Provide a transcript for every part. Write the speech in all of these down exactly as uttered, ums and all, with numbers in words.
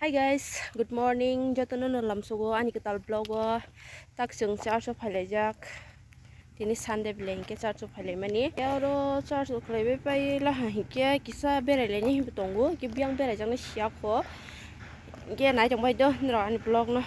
Hey guys, good morning. Jotono no lamsogo ani kwtal vlog o. Tak chwng church o phailaijak. Tini Sunday belai hinkhe church o phailaimani. Oro church o khlaibai pai laha hinkhe kisa berailaini hinwi tongo. Hinkhe biyang beraijaknai siyakho. Hinkhe nai tongbai do norok ani vlog no.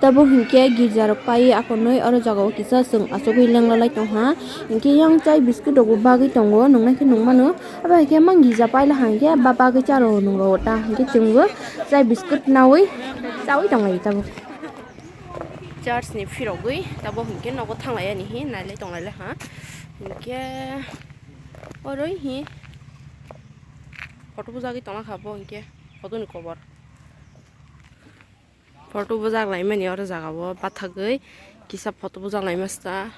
Tabuk hinkhe girja rok pai akonwi oro jaga o kisa chwng achugwi lenglalai tongkha. Hinkhe yang chai biscuit rok bo bagwi tongo, nungnai khe nung mano. Abo hai khe mang girja paila hang khe ba bagwi cha rw nung rw ta, hing khe chwng bo chai biscuit naui chaui tong lai tabuk. Church ni phirogwi tabuk hing khe nogo thang lai ani hi nai lai tong lai ha, hing khe oro hi photo bujagwi tong kha bo, hing khe photo ni kobor. Photo bujak laimani oro jaga o bathagwi kisa photo bujak laima sita.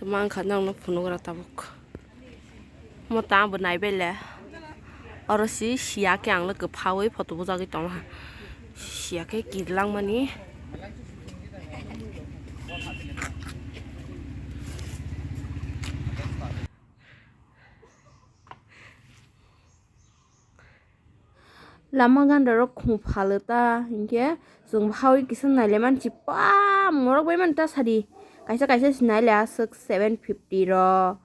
Tamo wngkha nokno phunugra tabuk. Omo ta bo naibaile. Oro si siya khe ang le kwphaui photo bujagwi tongha. Siya khe kirilangmani. Lama ganda rok khum phalo ta hinkhe chwng haui kisa naile manchi pa morok bai mani ta sadi kaisa kaisa si naile aswk seven fifty ro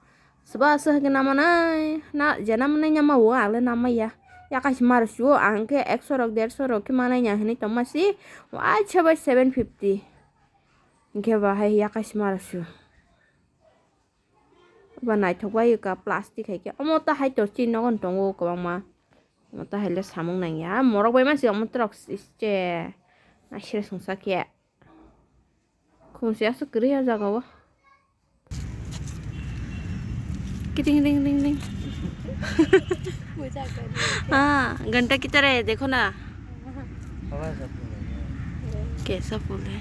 swba aswk haikhe namanai na je namanai nama o ang le namaya yakaisi maro sio ang khe ekso rok derso rok khe manai ya hinui tongma si waisa bai seven fifty hinkhe ba hai yakaisi maro sio. Ba naithok bai ka plastic hai khe. Omo ta hai tor chini nogo tongo kwbangma. Omo ta hai le samung nangya. Morok bai ma se omo trok se. Na sira sungsa khe. Khumsi aswk kwrwi a jaga o. Kiting ding ding ding. हाँ, घंटा कितना है देखो ना। कैसा फूल है?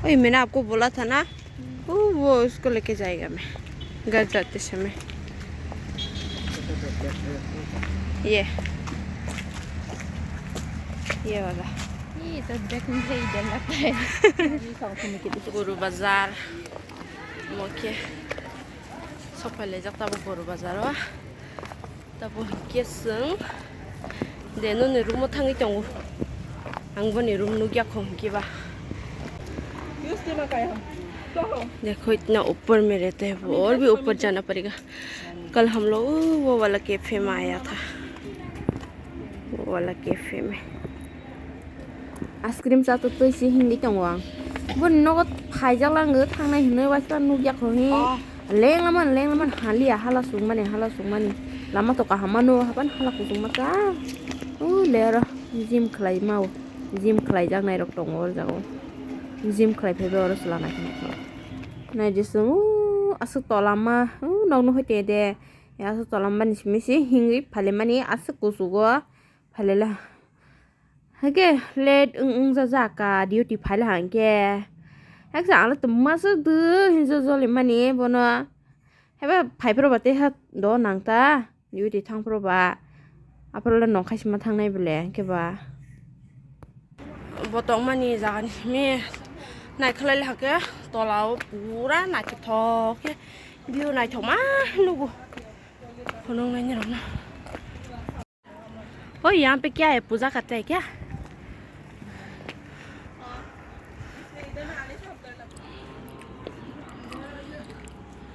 ओए, मैंने आपको बोला था ना, वो, वो उसको लेके जाएगा मैं, घर जाते समय। ये, ये वाला। ये तो देखने से ही डर लगता है। Guru Bazar. Omo khe sok phailaijak tabuk Guru Bazar o. Tabuk hinkhe chwng de noni room o thangwi tongo. Ang boni room nukya kho hinkhe ba. देखो इतना ऊपर में रहते हैं वो, और भी ऊपर जाना पड़ेगा। कल हम लोग वो वाला कैफे में आया था, वो वाला कैफे में। Ice cream cha twi twi se himwi tongo ang. Boni nogo phaijak lang thangnai hinwi waisa nukya kho hi. Oh. Lenglaman lenglaman haliya hala sungmani hala sungmani. Lama to kaham mano hapan hala kusung ma cha. O le oro gym khlai ma o. Gym khlai jak nai rok tongo o jaga o. Gym khlai phai bai oro chwla nai khe nai khe. Nai je chwng o aswk tola ma o nog nuhoi te de. Aswk tola mani simi se himwi phale mani aswk kuchugo. Phailele. Hake late wng wng jajak ka duty phaile hangke. Haksa ang le tongma se dui hinjo joli mani bono. Haiba phai phro ba teha do nang ta duty thang phro ba. Aphro le nongkhai sima thangnai bole hangke ba. Bo tongmani jaga ni simi naikhlai le hake tola o pura naithok khe view naithok ma nugo. Phunuk nai ni rok no. ओ यहाँ पे क्या है, पूजा करते हैं क्या?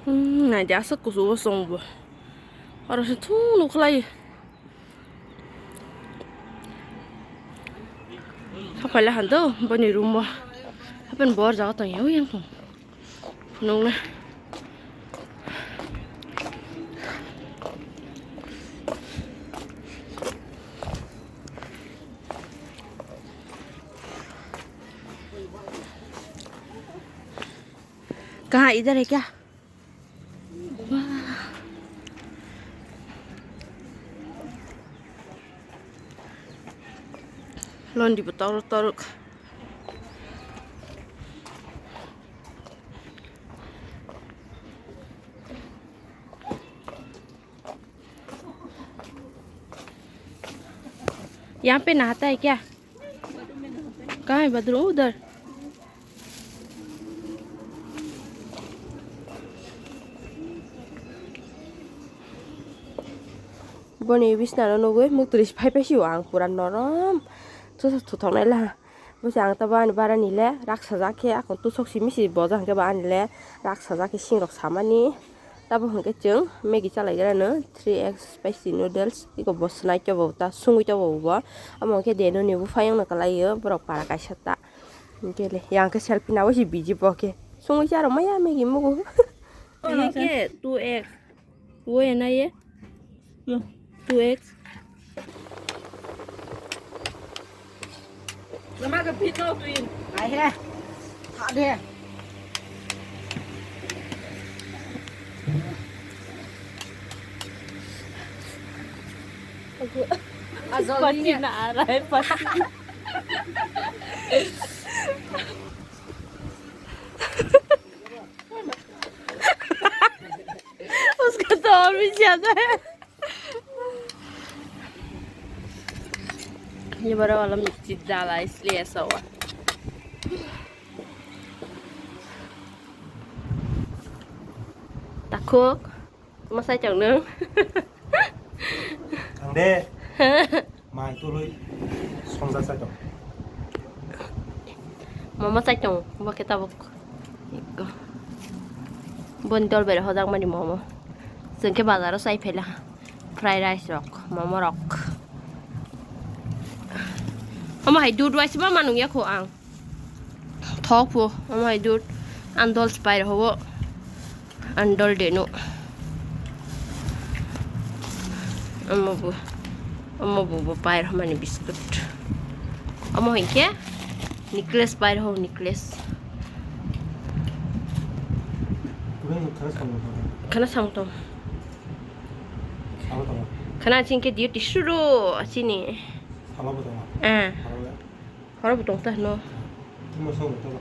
Hmm, nai de aswk kuchugo chwng bo. Oro se thung nukhlai. Sapai la han do boni room o. Hapen bor jaga tong ya, ui yang tong. Phunukna. कहाँ इधर है क्या? Londi bo torok torok. यहाँ पे नहाता है क्या? कहाँ है बाथरूम? उधर। Boni bisna no nugwi muktwi phai phai sio ang pura norom. Thusa thuthok nai la. Bose ang tabo ani bara ni le raksa jak khe akon tusok simi si boja hwnkhe ba ani le raksa jak khe singrok samani. Tabo hwnkhe chwng Maggi chalai gra no three X spicy noodles iko bo swnai khe bo ta sungwi khe bo bo. Amo hwnkhe de no ni buphang no kwlai o borok para kaisa ta. Hwnkhe le yang khe selfie nawi si biji bo khe sungwi cha rw maya Maggi mugo. Hwnkhe two X. Wo ya na ye? Yo. Two X. Nama ke pit no tu in. Ai he. Tha de. Pati na arai pati. उसका तो और भी ज्यादा है। ये बड़ा वाला मिर्ची डाला है, इसलिए ऐसा हुआ। Takhuk, masai chong nung. Ang de. Mai tului songjak sai tong. Momo chai tong, bo khe tabuk. Boni dol bere hojak mani momo. Chwng khe bazaro chai phaila. Fried rice rok, momo rok. Omo hai dud waisa ma manung ya kho ang. Thok pho, omo hai dud. Ang dol spai rw ho. Ang dol de no. Omo bo, omo bo, bo pai rw mani biscuit. Omo hinkhe necklace pai rw ho, necklace. Khana sang tong. Khana chingkhe duty suru asini. Ah. Horo bo tong ta hwno. Timo song tong.